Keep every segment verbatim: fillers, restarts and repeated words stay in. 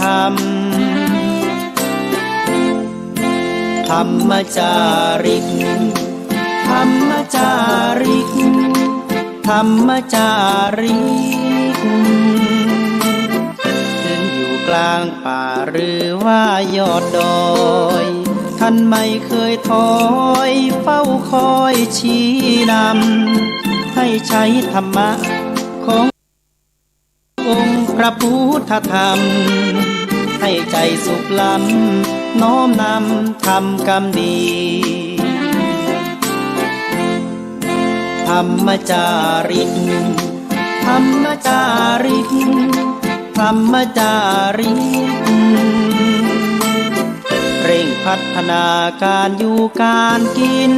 รรม ธรรมจาริก ธรรมจาริก ธรรมจาริก ถึงอยู่กลางป่าหรือว่ายอดดอย ท่านไม่เคยถอย เฝ้าคอยชี้นำ ให้ใช้ธรรมะขององค์พระพุทธธรรม ให้ใจสุขล้ำ น้อมนำทำกรรมดี ธรรมจาริก ธรรมจาริก ธรรมจาริก เร่งพัฒนาการอยู่การกิน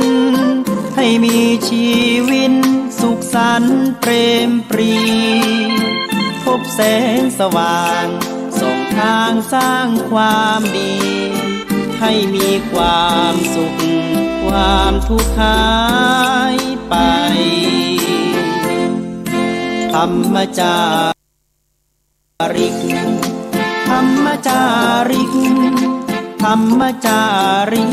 ให้มีชีวินสุขสันต์เปรมปรี พบแสงสว่างส่องทางสร้างความดี ให้มีความสุขความทุกข์หายไป ธรรมจาริก ธรรมจาริก ธรรมจาริก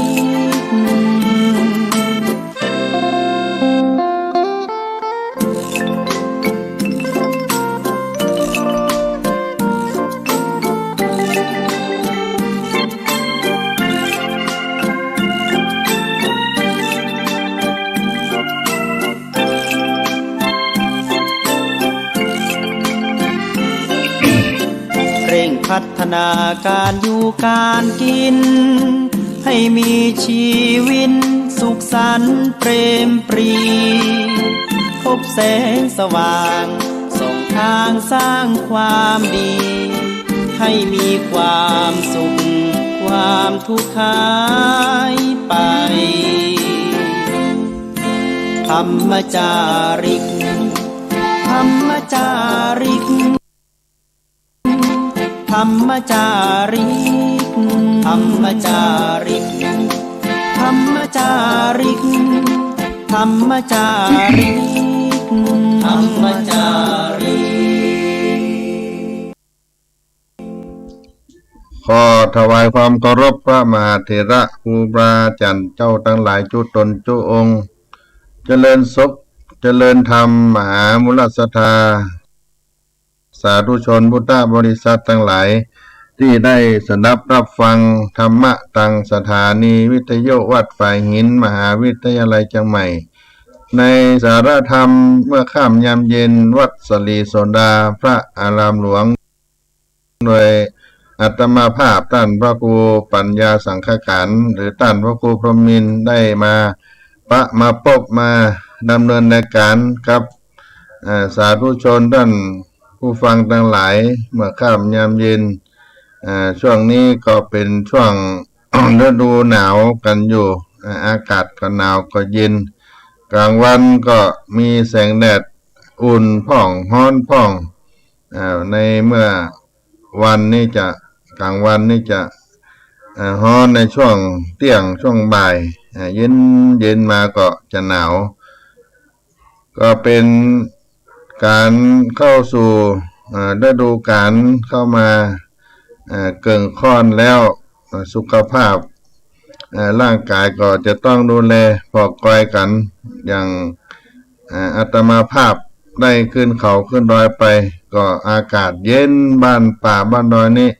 เร่งพัฒนาการอยู่การกิน ให้มีชีวินสุขสันต์เปรมปรี พบแสงสว่างส่องทางสร้างความดี ให้มีความสุขความทุกข์หายไป ธรรมจาริก ธรรมจาริก ธรรมจาริก ธรรมจาริก ธรรมจาริก ธรรมจาริก ธรรมจาริก ขอถวายความเคารพพระมหาเถระครูบาอาจ๋ารย์เจ้าตังหลายจุ๊ต๋นจุ๊องค์ เจริญสุข เจริญธรรม มหามุรศรัทธา สาธุชนพุทธบริษัทตังหลาย ตี้ได้สดับฮับฟังธรรมะตางสถานีวิทยุวัดฝายหิน มหาวิทยาลัยเจียงใหม่ ในสาระธรรมเมื่อค่ำยามเย็น วัดสะหลีโสดา พระอารามหลวง โดยอาตมาภาพต้านพระครูปัญญาสังฆการ หรือต้านพระครูพรหมินทร์ ได้มาปะมาปบมาดำเนินรายการกับ เอ่อ สาธุชนต้านผู้ฟังตังหลาย เมื่อค่ำยามเย็น เอ่อ ช่วงนี้ก็เป๋นช่วง ฤดูหนาวกั๋นอยู่ เอ่อ อากาศก็หนาวก็เย็น ก๋างวันก็มีแสงแดดอุ่นพ่องฮ้อนพ่อง เอ่อ ในเมื่อวันนี้จะ ก๋างวันนี้จะ เอ่อ ฮ้อนในช่วงเตี้ยง ช่วงบ่าย เอ่อ เย็น เย็นมาก็จะหนาว ก็เป๋นก๋านเข้าสู่ เอ่อ ฤดูก๋าลเข้ามา เอ่อ เกิ่งค่อนแล้ว เอ่อ สุขภาพ เอ่อ ร่างก๋ายก็จะต้องดูแลผ่อกอยกั๋น อย่าง เอ่อ อาตมาภาพได้ขึ้นเขาขึ้นดอยไป ก็อากาศเย็น บ้านป่าบ้านดอยนี่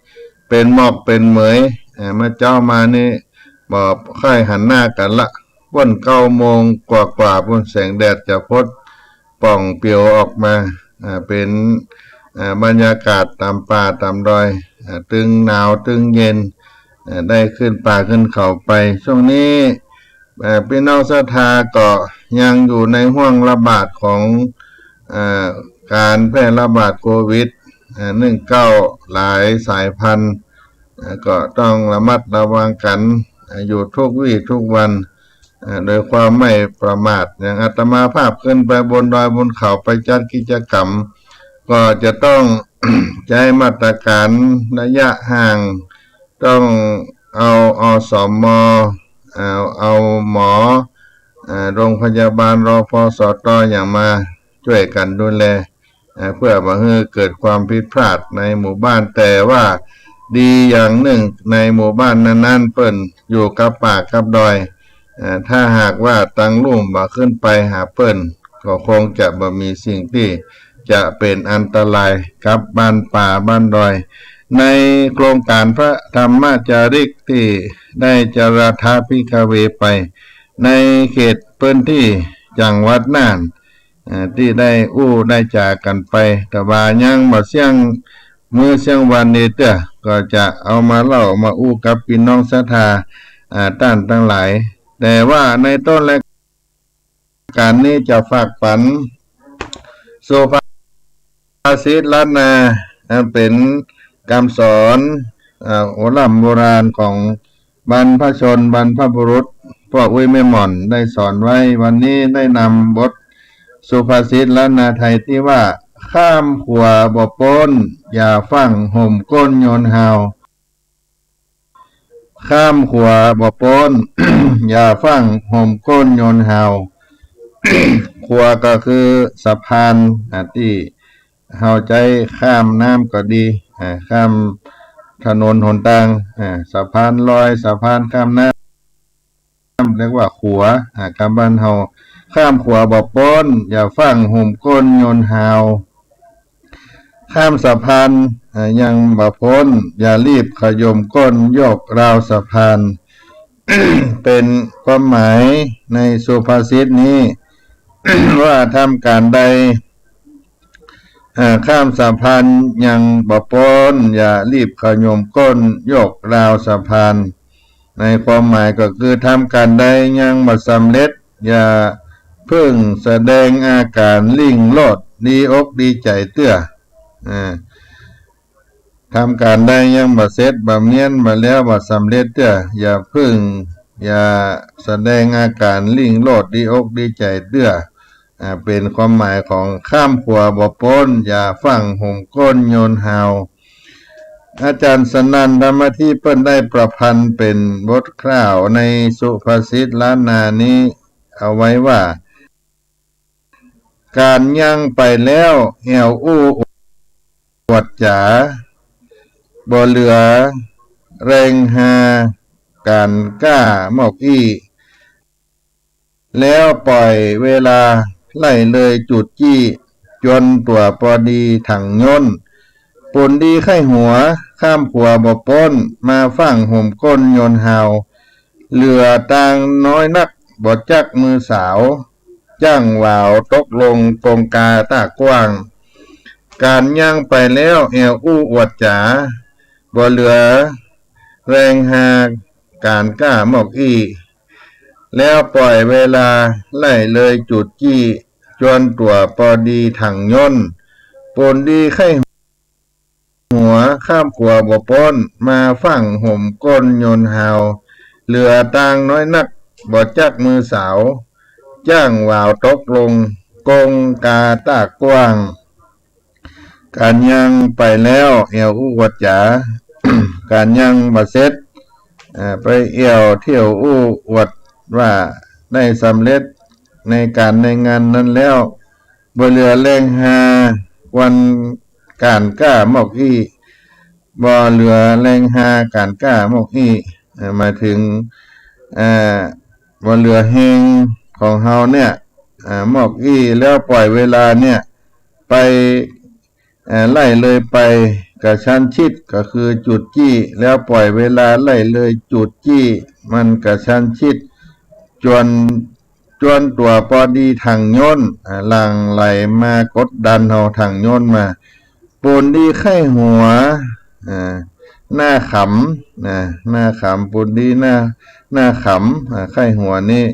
เป๋นหมอกเป๋นเหมย เอ่อ เมื่อเจ๊ามานี่บ่ค่อยหันหน้ากั๋นละ ป้นเก้าโมงกว่าๆ ปู๊นแสงแดดจะพดป่องเปียวออกมา อ่า เป๋น อ่า บรรยากาศต๋ามป่าต๋ามดอย อ่า ตึงหนาวตึงเย็น อ่า ได้ขึ้นป่าขึ้นเขาไป ช่วงนี้ เอ่อ พี่น้องศรัทธาก็ยังอยู่ในห่วงระบาดของ เอ่อ ก๋านแพร่ระบาดโควิด เอ่อ หนึ่งเก้า หลายสายพันธุ์ เอ่อ ก็ต้องระมัดระวังกั๋น เอ่อ อยู่ทุกวี่ทุกวัน เอ่อ โดยความไม่ประมาท อย่างอาตมาภาพขึ้นไปบนดอยบนเขาไปจัดกิจกรรม ก็จะต้อง ใจ๊มาตรการระยะห่าง ต้องเอา อสม. เอา เอาหมอ เอ่อ โรงพยาบาล รพสต อย่างมาจ้วยกั๋นดูแล เอ่อ เพื่อบ่หื้อเกิดความผิดพลาดในหมู่บ้าน แต่ว่า ดีอย่างนึ่ง ในหมู่บ้านนั้นๆ เปิ้นอยู่กับป่ากับดอย เอ่อ ถ้าหากว่าตังลุ่มบ่ขึ้นไปหาเปิ้น ก็คงจะบ่มีสิ่งตี้จะเป๋นอันตรายกับบ้านป่าบ้านดอย ในโครงก๋านพระธรรมจาริกตี้ได้จาราธาภิกขเวไป ในเขตพื้นที่จังหวัดน่าน เอ่อ ตี้ได้อู้ได้จ๋ากั๋นไป แต่ว่ายังบ่เสี้ยงมื้อเสี้ยงวันดีเตื้อ ก็จะเอามาเล่ามาอู้กับปี้น้องศรัทธา อ่า ต้านตังหลาย แต่ว่าในต้นรายก๋านนี้จะฝากปันสุภาษิตล้านนา อันเป๋นกำสอน อ่า โอล่ำโบราณของบรรพชนบรรพบุรุษ ป้ออุ๊ยแม่หม่อนได้สอนไว้ วันนี้ได้นำบทสุภาษิตล้านนาไทยตี้ว่า ข้ามขัวบ่ป๊น อย่าฟั่งห่มก้นโยนฮาว ข้ามขัวบ่ป๊น อย่าฟั่งห่มก้นโยนฮาว ขัวก็คือสะพาน อ่า ตี้เฮาใจ๊ข้ามน้ำก็ดี อ่า ข้ามถนนหนตาง อ่า สะพานลอย สะพานข้ามน้ำ เรียกว่าขัว อ่า กำบ้านเฮา ข้ามขัวบ่ป๊น อย่าฟั่งห่มก้นโยนฮาว ข้ามสะพาน อ่า ยังบ่ป๊น อย่ารีบขย่มก้นโยกราวสะพาน เป๋นความหมายในสุภาษิตนี้ ว่าทำก๋านใด อ่า ข้ามสะพานยังบ่ป๊น อย่ารีบขย่มก้นโยกราวสะพาน ในความหมายก็คือทำก๋านใดยังบ่สำเร็จ อย่าเพิ่งแสดงอาก๋านลิ่งโลด ดีอกดีใจ๋เตื้อ อ่า ทำก๋านใดยังบ่เสร็จ บ่เมี้ยน บ่แล้ว บ่สำเร็จเตื้อ อย่าเพิ่ง อย่าแสดงอาก๋านลิ่งโลด ดีอกดีใจ๋เตื้อ อ่า เป๋นความหมายของข้ามขัวบ่ป๊น อย่าฟั่งห่มก้นโยนฮาว อาจ๋ารย์สนั่น ธรรมทิพย์ เปิ้นได้ประพันธ์เป๋นบทคร่าวในสุภาษิตล้านนานี้เอาไว้ว่า ก๋านยังไปแล้วแอ่วอู้อวดจ๋า บ่เหลือแรงฮาก๋านก้ามอกอี้ แล้วป่อยเวลาไล่เลยจุดจี้ จวนตั๋วปอดีถังย้น ปูนดีใค่หัว ข้ามขัวบ่ป๊น มาฟั่งห่มก้นโยนฮาว เหลือตางน้อยนัก บ่จักมือสาว จ้างหวาวตกลงกงกาต้ากว้าง ก๋านยังไปแล้วแอ่วอู้อวดจ๋า บ่เหลือแรงฮาก๋านก้ามอกอี้ แล้วป่อยเวลาไล่เลยจุดจี้ จวนตั๋วปอดีถังย้น ปูนดีใค่หัว ข้ามขัวบ่ป๊น มาฟั่งห่มก้นโยนฮาว เหลือตางน้อยนัก บ่จักมือสาว จ้างหวาวตกลงกงกาต้ากว้าง ก๋านยังไปแล้วแอ่วอู้อวดจ๋า ก๋านยังบ่เสร็จ อ่า ไปแอ่วเที่ยวอู้อวดว่าได้สำเร็จในก๋านในงานนั้นแล้ว บ่เหลือแรงฮาวันก๋านก้ามอกอี้ บ่เหลือแรงฮาก๋านก้ามอกอี้ เอ่อ หมายถึง เอ่อ บ่เหลือแฮงของเฮาเนี่ย เอ่อ มอกอี้ แล้วป่อยเวลาเนี่ย ไป เอ่อ ไล่เลยไปกระชั้นชิด ก็คือจุดจี้ แล้วป่อยเวลาไล่เลยจุดจี้ มันกระชั้นชิด จวน จวนตั๋วปอดีถังย้น อ่า หลั่งไหลมากดดันเฮา ถังย้นมา ปูนดีใค่หัว อ่า หน้าขำ นะ หน้าขำ ปูนดีหน้า หน้าขำ อ่า ใค่หัวนี้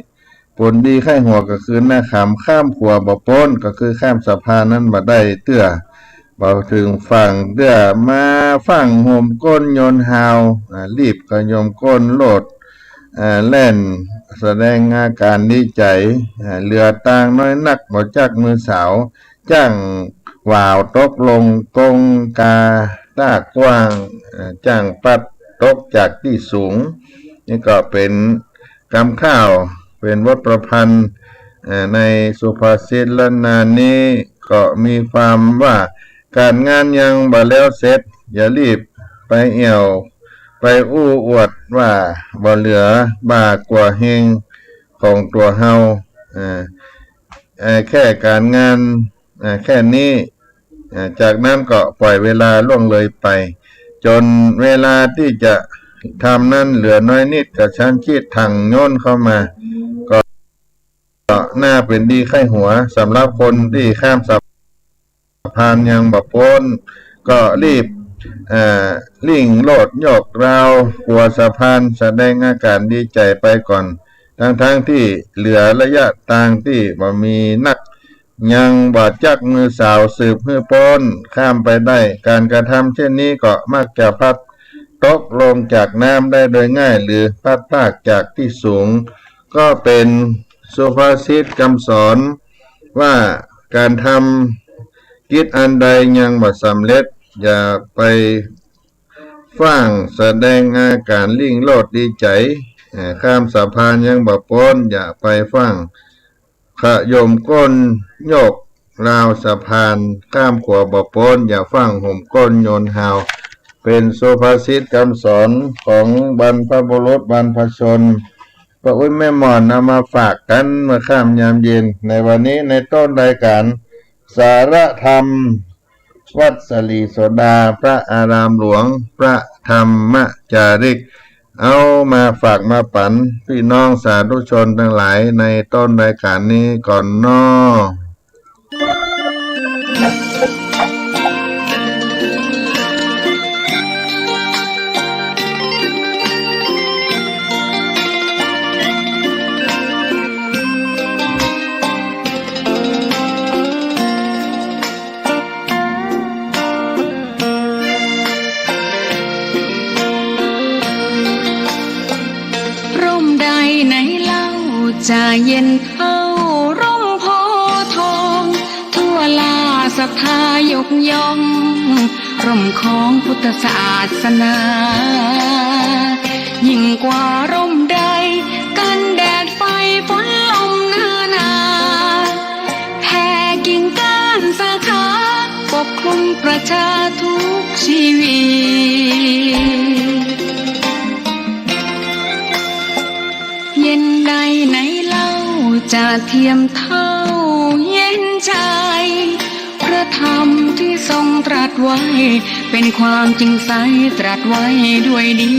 ปูนดีใค่หัวก็คือหน้าขำ ข้ามขัวบ่ป๊น ก็คือข้ามสะพานนั้นบ่ได้เตื้อ บ่เถิงฝั่งเตื้อ มาฟั่งห่มก้นโยนฮาว อ่า รีบขย่มก้นโลด อ่า แล่นแสดงอาก๋านดีใจ๋ อ่า เหลือตางน้อยนัก บ่จักมือสาว จ้างหวาวตกลงกงกาต้ากว้าง อ่า จ้างปัดตกจากตี้สูง นี่ก็เป๋นกำคร่าว เป๋นบทประพันธ์ เอ่อ ในสุภาษิตล้านนานี้ ก็มีความว่า ก๋านงานยังบ่แล้วเสร็จ อย่ารีบ ไปแอ่ว ไปอู้อวดว่าบ่เหลือบ่ากว่าเฮงของตั๋วเฮา เอ่อ เอ่อ แค่ก๋านงาน เอ่อ แค่นี้ เอ่อ จากนั้นก็ปล่อยเวลาล่วงเลยไป จ๋นเวลาตี้จะทำนั้นเหลือน้อยนิด กระชั้นชิด ถ่างโย้นเข้ามา ก็ ก็น่าเป๋นดีใค่หัว สำหรับคนตี้ข้ามสะพานยังบ่ป๊น ก็รีบ เอ่อ ลิ่งโลดโยกราวขัวสะพาน แสดงอาก๋านดีใจ๋ไปก่อน ทั้งๆ ตี้เหลือระยะตางตี้บ่มีนัก ยังบ่จักมือสาวสืบหื้อป๊นข้ามไปได้ ก๋านกระทำเช่นนี้ก็มักจะพลัดตกลงจากน้ำได้โดยง่าย หรือพลัดพรากจากตี้สูง ก็เป๋นสุภาษิตกำสอนว่า ก๋านทำกิจอันใดยังบ่สำเร็จ อย่าไปฟ้างแสดงอาก๋านลิ่งโลดดีใจ๋ เอ่อ ข้ามสะพานยังบ่ป๊น อย่าไปฟ้าง ขย่มก้นโยกราวสะพาน ข้ามขัวบ่ป๊น อย่าฟ้างห่มก้นโยนฮาว เป๋นสุภาษิตกำสอนของบรรพบุรุษบรรพชน ป้ออุ๊ยแม่หม่อนเอามาฝากกั๋นเมื่อค่ำยามเย็น ในวันนี้ในต้นรายก๋านสาระธรรม วัดสะหลีโสดา พระอารามหลวง พระธรรมจาริก เอามาฝากมาปั๋นปี้น้องสาธุชนตังหลายในต้นรายก๋านนี้ก่อนเนาะ ร่มใดไหนเล่าจะเย็นเท่าร่มโพธิ์ทอง ทั่วลาศรัทธายกย่อง ร่มของพุทธศาสนา ยิ่งกว่าร่มใด กันแดดไฟฝนลมนานา แผ่กิ่งก้านสาขา ปกคลุมประชาทุกชีวิต เย็นใดไหนเล่าจะเทียมเท่าเย็นใจ พระธรรมที่ทรงตรัสไว้ เป็นความจริงใสตรัสไว้ด้วยดี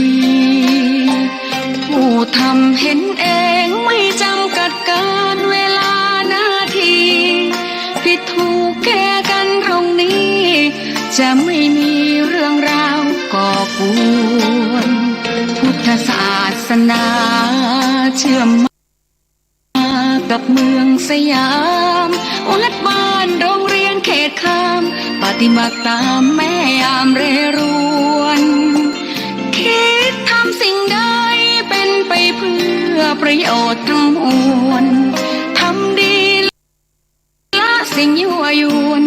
ผู้ทำเห็นเองไม่จำกัดกาลเวลานาที ผิดถูกแก้กันตรงนี้ จะไม่มีเรื่องราวก่อกวน พุทธศาสนาเชื่อมมากับเมืองสยาม วัดบ้านโรงเรียนเขตคาม ปฏิบัติตามแม่ยามเรรวน คิดทำสิ่งใดเป็นไปเพื่อประโยชน์ทั้งมวล ทำดี ละสิ่งยั่วยวน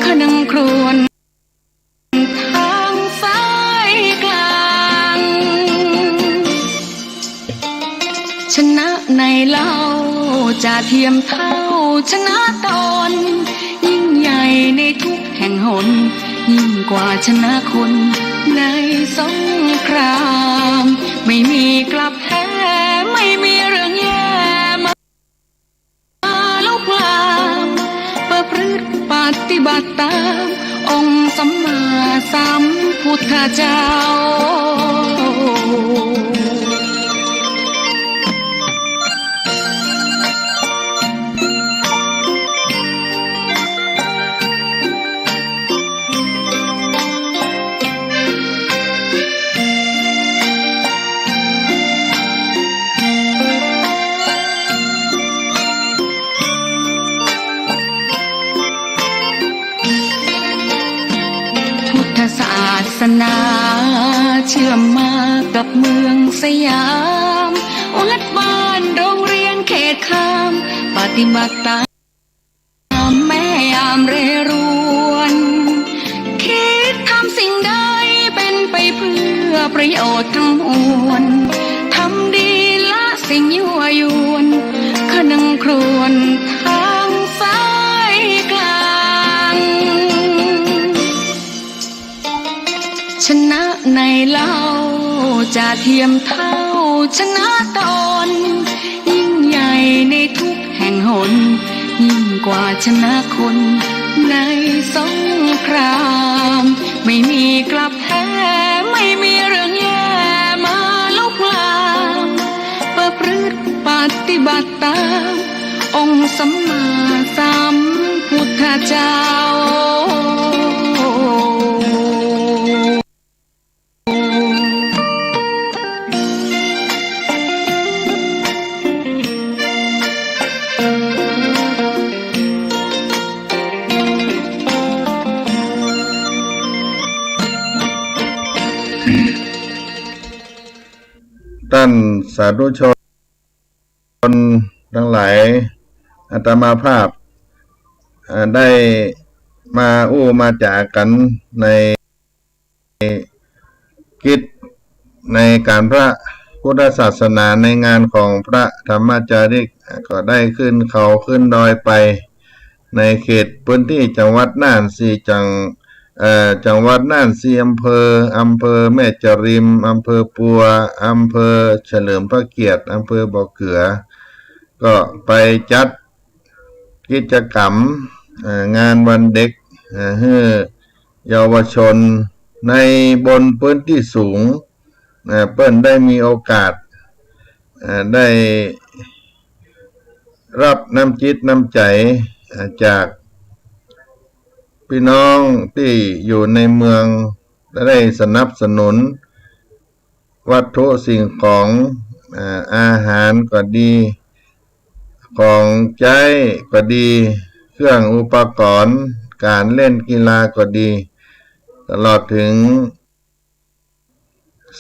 คะนึงครวญทางสายกลาง ชนะไหนเล่าจะเทียมเท่าชนะตน ยิ่งใหญ่ในทุกแห่งหน ยิ่งกว่าชนะคนในสงคราม ไม่มีกลับแพ้ ไม่มีเรื่องแย่มา ลุกลาม ประพฤติปฏิบัติตาม องค์สัมมาสัมพุทธเจ้า พุทธศาสนาเชื่อมมากับเมืองสยาม วัดบ้านโรงเรียนเขตคาม ปฏิบัติตาม แม่ยามเรรวน คิดทำสิ่งใดเป็นไปเพื่อประโยชน์ทั้งมวล ทำดีละสิ่งยั่วยวน คะนึงครวญทางสายกลาง ชนะ ไหนเล่าจะเทียมเท่าชนะตน ยิ่งใหญ่ในทุกแห่งหน ยิ่งกว่าชนะคนในสงคราม ไม่มีกลับแท้ ไม่มีเรื่องแย่มาลุกลาม ประพฤติปฏิบัติตาม องค์สัมมาสัมพุทธเจ้า ต้านสาธุชน ทั้งหลาย อาตมาภาพ เอ่อ ได้มาอู้มาจ๋ากั๋นในกิจในก๋านพระพุทธศาสนา ในงานของพระธรรมจาริก ก็ได้ขึ้นเขาขึ้นดอยไป ในเขตพื้นที่จังหวัดน่านสี่จัง เอ่อ จังหวัดน่านสี่อำเภอ อำเภอแม่จริม อำเภอปัว อำเภอเฉลิมพระเกียรติ อำเภอบ่อเกือ ก็ไปจัดกิจกรรม เอ่อ งานวันเด็ก เอ่อ หื้อเยาวชนในบนพื้นที่สูง เอ่อ เปิ้นได้มีโอกาส เอ่อ ได้ รับน้ำจิตน้ำใจ๋ เอ่อ จากพี่น้องตี้อยู่ในเมือง และได้สนับสนุนวัตถุสิ่งของ เอ่อ อาหารก็ดี ของใจ๊ก็ดี เครื่องอุปกรณ์ก๋านเล่นกีฬาก็ดี ตลอดเถิง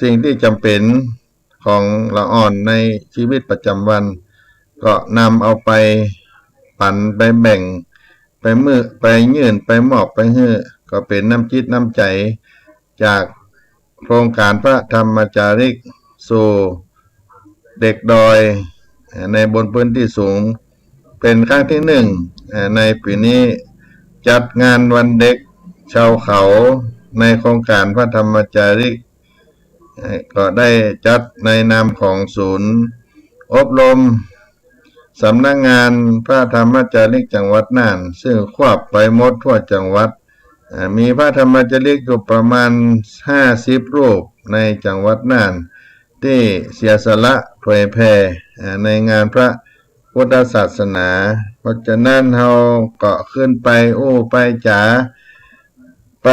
สิ่งตี้จ๋ำเป๋นของละอ่อนในชีวิตประจ๋ำวัน ก็นำเอาไปปั๋น ไปแบ่ง ไปมื้อ ไปยื่น ไปมอบ ไปหื้อ ก็เป๋นน้ำจิตน้ำใจ๋จากโครงก๋านพระธรรมจาริกสู่เด็กดอย เอ่อ ในบนพื้นที่สูง เป๋นครั้งตี้นึ่ง เอ่อ ในปี๋นี้ จัดงานวันเด็กชาวเขาในโครงก๋านพระธรรมจาริก เอ่อ ก็ได้จัดในนามของศูนย์อบรมสำนักงานพระธรรมจาริกจังหวัดน่าน ซึ่งควบไปหมดทั่วจังหวัด เอ่อ มีพระธรรมจาริกอยู่ประมาณห้าสิบรูปในจังหวัดน่าน ตี้เสียสละเผยแผ่ เอ่อ ในงานพระพุทธศาสนา เพราะฉะนั้นเฮาก็ขึ้นไปอู้ไปจ๋า ไป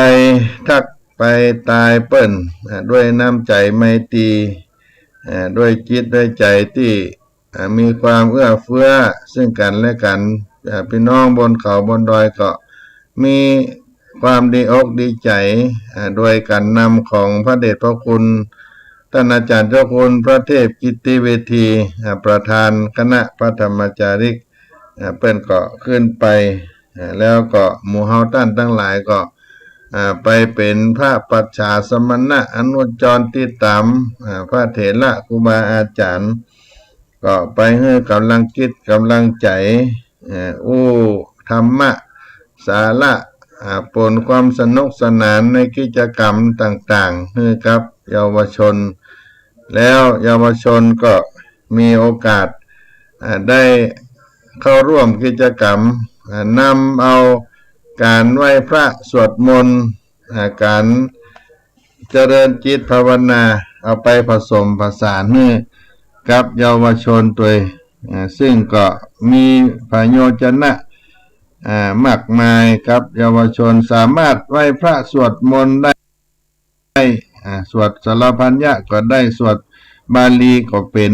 ทักไปตายเปิ้น เอ่อ ด้วยน้ำใจ๋ไมตรี เอ่อ ด้วยจิตด้วยใจ๋ตี้ เอ่อ มีความเอื้อเฟื้อซึ่งกั๋นและกั๋น เอ่อ พี่น้องบนเขาบนดอยก็มีความดีอกดีใจ๋ เอ่อ โดยก๋านนำของพระเดชพระคุณ ต้านอาจ๋ารย์เจ้าคุณพระเทพกิตติเวที เอ่อ ประธานคณะพระธรรมจาริก เอ่อ เปิ้นก็ขึ้นไป เอ่อ แล้วก็หมู่เฮาต้านตังหลายก็ เอ่อ ไปเป๋นพระปัจฉาสมณะอนุจรติดต๋าม เอ่อ พระเถระครูบาอาจ๋ารย์ ก็ไปหื้อก๋ำลังจิตก๋ำลังใจ๋ เอ่อ อู้ธรรมะ สาระ อ่า ป๋นความสนุกสนานในกิจกรรมต่างๆ หื้อกับเยาวชน แล้วเยาวชนก็มีโอกาส อ่า ได้เข้าร่วมกิจกรรม อ่า นำเอาก๋านไหว้พระสวดมนต์ อ่า ก๋านเจริญจิตภาวนา เอาไปผสมผสานหื้อกับเยาวชนตวย อ่า ซึ่งก็มีประโยชน์นะ อ่า มากมายกับเยาวชน สามารถไหว้พระสวดมนต์ได้ อ่า สวดสารพัญญะก็ได้ สวดบาลีก็เป๋น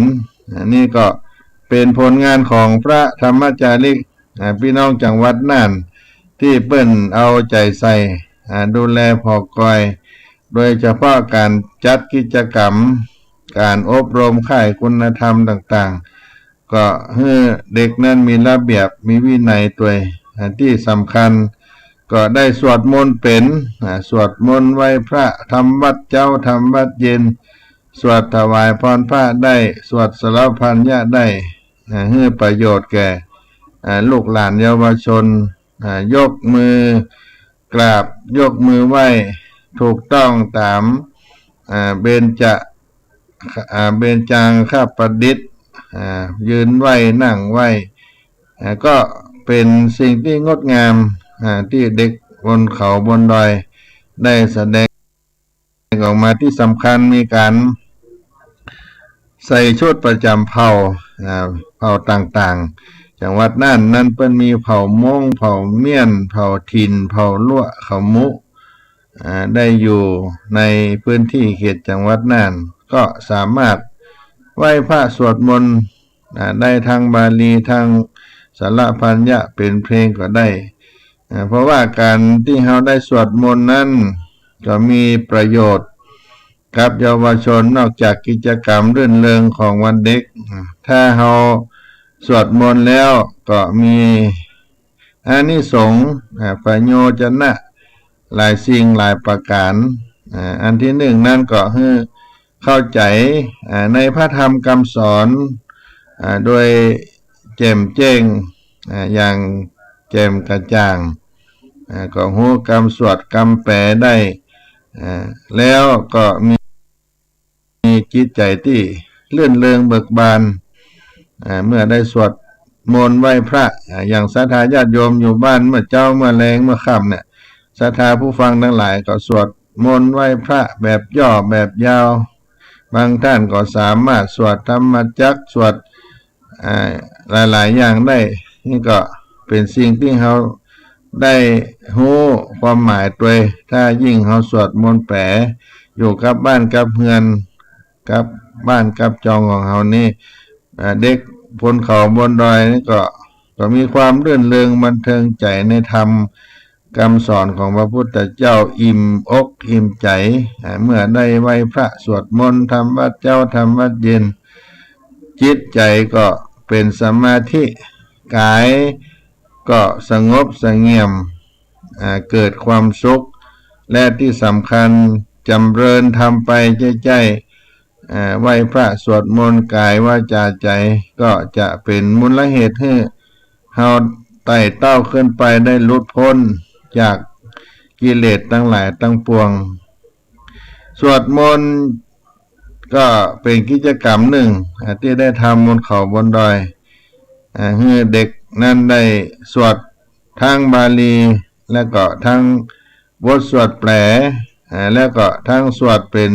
อ่า นี่ก็เป๋นผลงานของพระธรรมจาริก อ่า พี่น้องจังหวัดน่าน ตี้เปิ้นเอาใจ๋ใส่ อ่า ดูแลผ่อกอย โดยเฉพาะก๋านจัดกิจกรรม ก๋านอบรมค่ายคุณธรรมต่างๆ ก็หื้อเด็กนั้นมีระเบียบ มีวินัยตวย อ่า ตี้สำคัญ ก็ได้สวดมนต์เป๋น อ่า สวดมนต์ไหว้พระ ทำวัตรเจ๊า ทำวัตรเย็น สวดถวายพรพระได้ สวดสารพัญญะได้ อ่า หื้อประโยชน์แก่ อ่า ลูกหลานเยาวชน อ่า ยกมือกราบ ยกมือไหว้ ถูกต้องต๋าม อ่า เบญจะ อ่า เบญจังคประดิษฐ์ อ่า ยืนไหว้ นั่งไหว้ อ่า ก็เป๋นสิ่งตี้งดงาม อ่า ตี้เด็กบนเขาบนดอยได้แสดงออกมา ตี้สำคัญมีก๋านใส่ชุดประจ๋ำเผ่า อ่า เผ่าต่างๆ จังหวัดนั้น นั้นเปิ้นมีเผ่าม้ง เผ่าเมียน เผ่าถิ่น เผ่าลัวะ เผ่ามุ อ่า ได้อยู่ในพื้นตี้เขตจังหวัดน่าน ก็สามารถไหว้พระสวดมนต์ อ่า ได้ทั้งบาลี ทั้งสรรพัญญะ เป๋นเพลงก็ได้ อ่า เพราะว่าก๋านตี้เฮาได้สวดมนต์นั้น ก็มีประโยชน์กับเยาวชน นอกจากกิจกรรมรื่นเริงของวันเด็ก อ่า ถ้าเฮาสวดมนต์แล้วก็มี อานิสงส์ อ่า ประโยชน์นะ หลายสิ่งหลายประก๋าน อ่า อันตี้นึ่งนั้นก็คือเข้าใจ๋ อ่า ในพระธรรมกำสอน อ่า โดยแจ่มแจ้ง อ่า อย่างแจ่มกระจ่าง อ่า ก็ฮู้กำสวดกำแป๋ได้ อ่า แล้วก็มี มีจิตใจ๋ตี้รื่นเริงเบิกบาน อ่า เมื่อได้สวดมนต์ไหว้พระ อ่า อย่างศรัทธาญาติโยมอยู่บ้านเมื่อเจ๊าเมื่อแลงเมื่อค่ำเนี่ย ศรัทธาผู้ฟังตังหลายก็สวดมนต์ไหว้พระแบบย่อแบบยาว บางต้านก็สามารถสวดธรรมจักร สวด อ่า หลายๆ อย่างได้ นี่ก็เป๋นสิ่งตี้เฮาได้ฮู้ความหมายตวย ถ้ายิ่งเฮาสวดมนต์แป๋อยู่กับบ้านกับเฮือน กับบ้านกับจองของเฮานี่ อ่า เด็กบนเขาบนดอยนี่ก็ ก็มีความรื่นเริงบันเทิงใจ๋ในธรรมกำสอนของพระพุทธเจ้า อิ่มอกอิ่มใจ๋ อ่า เมื่อได้ไหว้พระสวดมนต์ทำวัตรเจ๊าทำวัตรเย็น จิตใจ๋ก็เป๋นสมาธิ ก๋ายก็สงบเสงี่ยม อ่า เกิดความสุข และตี้สำคัญจ๋ำเริญธรรมไปใจ๊ๆ อ่า ไหว้พระสวดมนต์ก๋ายวาจาใจ๋ ก็จะเป๋นมูลเหตุหื้อเฮาไต่เต้าขึ้นไปได้หลุดป๊นจากกิเลสตังหลายตังปวง สวดมนต์ก็เป๋นกิจกรรมนึ่ง อ่า ตี้ได้ทำบนเขาบนดอย อ่า หื้อเด็กนั้นได้สวดทั้งบาลี แล้วก็ทั้งบทสวดแปล อ่า แล้วก็ทั้งสวดเป๋น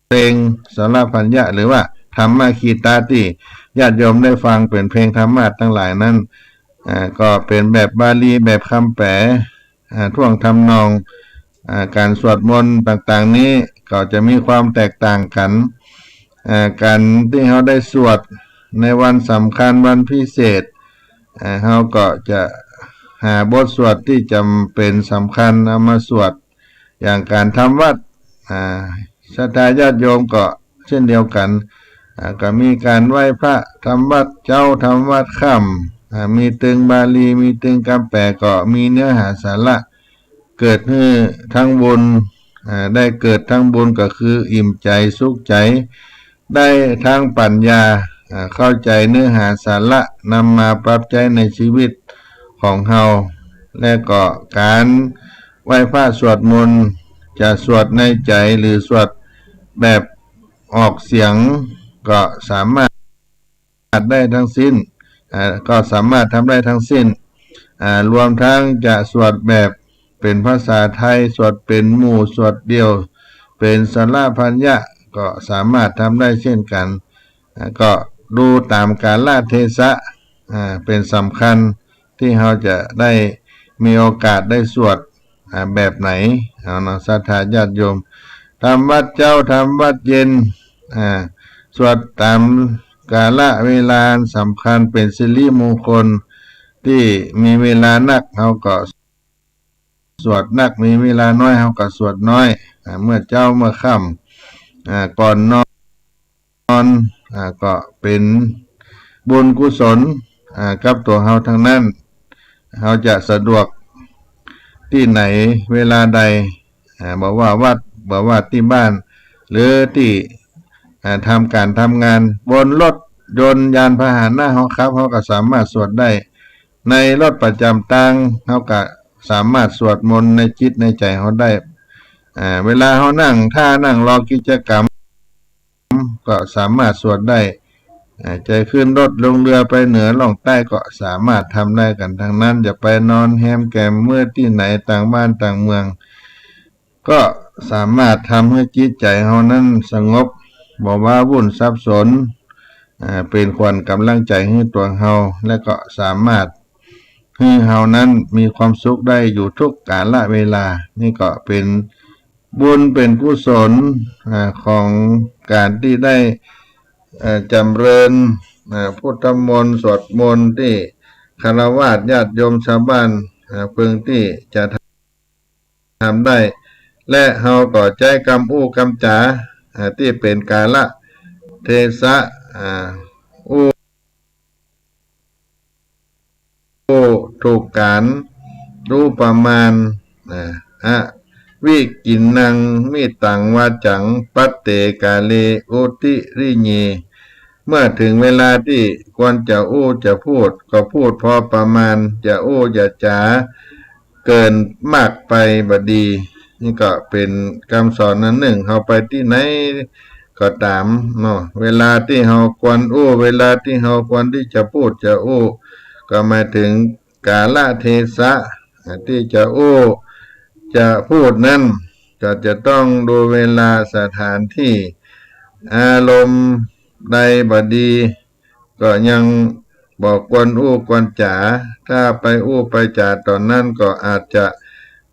เพลงสรรพัญญะ หรือว่าธรรมคีตะตี้ญาติโยมได้ฟังเป๋นเพลงธรรมะตังหลายนั้น อ่า ก็เป๋นแบบบาลีแบบกำแป๋ อ่า ท่วงทำนอง อ่า ก๋านสวดมนต์ต่างๆ นี้ก็จะมีความแตกต่างกั๋น อ่า ก๋านตี้เฮาได้สวดในวันสำคัญวันพิเศษ อ่า เฮาก็จะหาบทสวดตี้จ๋ำเป๋นสำคัญเอามาสวด อย่างก๋านทำวัตร อ่า ศรัทธาญาติโยมก็เช่นเดียวกั๋น อ่า ก็มีก๋านไหว้พระทำวัตรเจ๊าทำวัตรค่ำ อ่า มีตึงบาลี มีตึงกำแป๋ ก็มีเนื้อหาสาระ เกิดหื้อทั้งบุญ อ่า ได้เกิดทั้งบุญก็คืออิ่มใจ๋สุขใจ๋ ได้ทั้งปัญญา อ่า เข้าใจ๋เนื้อหาสาระ นำมาปรับใจ๊ในชีวิตของเฮา และก็ก๋านไหว้พระสวดมนต์ จะสวดในใจ๋หรือสวดแบบออกเสียง ก็สามารถได้ทั้งสิ้น อ่า ก็สามารถทำได้ทั้งสิ้น อ่า รวมทั้งจะสวดแบบเป๋นภาษาไทย สวดเป๋นหมู่ สวดเดี่ยว เป๋นสรรพัญญะ ก็สามารถทำได้เช่นกั๋น อ่า ก็ดูต๋ามกาลเทศะ อ่า เป๋นสำคัญ ตี้เฮาจะได้มีโอกาสได้สวด อ่า แบบไหน เอาเนาะ ศรัทธาญาติโยม ทำวัตรเจ๊าทำวัตรเย็น อ่า สวดต๋ามกาลเวลาอันสำคัญ เป๋นสิริมงคล ตี้มีเวลานัก เฮาก็สวดนัก มีเวลาน้อย เฮาก็สวดน้อย อ่า เมื่อเจ๊าเมื่อค่ำ อ่า ก่อนนอน นอน อ่า ก็เป๋นบุญกุศล อ่า กับตั๋วเฮาตังนั้น เฮาจะสะดวกตี้ไหนเวลาใด อ่า บ่ว่าวัด บ่ว่าตี้บ้าน หรือตี้ อ่า ทำก๋านทำงาน บนรถยนต์ยานพาหนะเฮาขับ เฮาก็สามารถสวดได้ ในรถประจ๋ำตาง เฮาก็สามารถสวดมนต์ในจิตในใจ๋เฮาได้ อ่า เวลาเฮานั่งท่านั่งรอกิจกรรม ก็สามารถสวดได้ อ่า จะขึ้นรถลงเรือไปเหนือล่องใต้ก็สามารถทำได้กั๋นตังนั้น จะไปนอนแฮมแกมเมือตี้ไหนต่างบ้านต่างเมือง ก็สามารถทำหื้อจิตใจ๋เฮานั้นสงบ บ่ว้าวุ่นสับสน อ่า เป๋นขวัญก๋ำลังใจ๋หื้อตั๋วเฮา และก็สามารถหื้อเฮานั้นมีความสุขได้อยู่ทุกกาละเวลา นี่ก็เป๋นบุญเป๋นกุศล อ่า ของก๋านตี้ได้ เอ่อ จ๋ำเริญ อ่า พุทธมนต์สวดมนต์ตี้ฆราวาสญาติโยมชาวบ้าน อ่า เปิงตี้จะทำได้ และเฮาก็ใจ๊กำอู้กำจ๋า อ่า ตี้เป๋นกาละเทศะ อ่า อู้ อู้ถูกก๋าน รู้ประมาณ อ่า อวิกินนัง มิตังวาจัง ปัตเตกาเล อุตติริเย เมื่อเถิงเวลาตี้ควรจะอู้จะพูด ก็พูดพอประมาณ จะอู้จะจ๋าเกินมากไปบ่ดี นี่ก็เป๋นกำสอนอันนึ่ง เฮาไปตี้ไหนก็ต๋ามเนาะ เวลาตี้เฮาควรอู้ เวลาตี้เฮาควรตี้จะพูดจะอู้ ก็หมายเถิงกาละเทศะ ตี้จะอู้จะพูดนั้น ก็จะต้องดูเวลาสถานตี้ อารมณ์ใดบ่ดี ก็ยังบ่ควรอู้ควรจ๋า ถ้าไปอู้ไปจ๋าต๋อนนั้นก็อาจจะ